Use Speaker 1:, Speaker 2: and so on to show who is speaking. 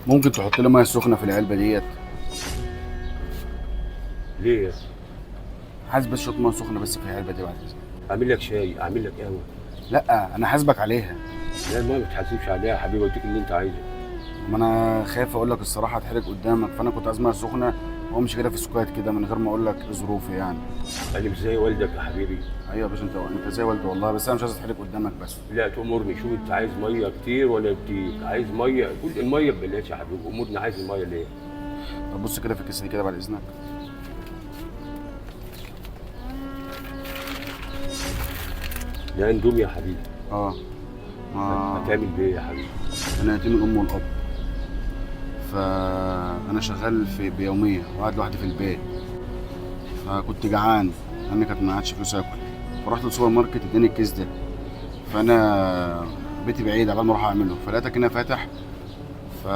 Speaker 1: ممكن تحط لي مية سخنة في العلبة ديت؟
Speaker 2: ليه؟
Speaker 1: عايز بس شوية مية سخنة بس في العلبة دي بعد اذنك.
Speaker 2: اعمل لك شاي، اعمل لك قهوة.
Speaker 1: لا انا حاسبك عليها.
Speaker 2: لا المية ما تحاسبش عليها يا حبيبي، اديك اللي انت عايزه.
Speaker 1: ما انا خايف اقول لك الصراحة اتحرج قدامك، فانا كنت عايز مية سخنة وامشي كده في سكات كده من غير ما اقول لك ظروفي يعني.
Speaker 2: انا مش زي والدك يا حبيبي.
Speaker 1: ايوه يا باشا، انت زي والدي والله، بس انا مش عايز اتحرج قدامك بس.
Speaker 2: لا تأمرني، شوف انت عايز مية كتير ولا اديك؟ عايز مية، كل المية ببلاش يا حبيبي، امورني عايز المية ليه؟
Speaker 1: طب بص كده في الكيس دي كده بعد اذنك.
Speaker 2: ده اندومي يا حبيبي.
Speaker 1: اه. ما
Speaker 2: هتعمل بيه يا حبيبي؟
Speaker 1: انا يتيم الام والاب، فانا شغال في بيوميه وقاعد لوحدي في البيت، فكنت جعان انا كانت ما عادش فلوس اكل، فرحت للسوبر ماركت اداني الكيس ده. فانا بيتي بعيد عبال ما اروح اعمله، فلقيتك هنا فاتح. ف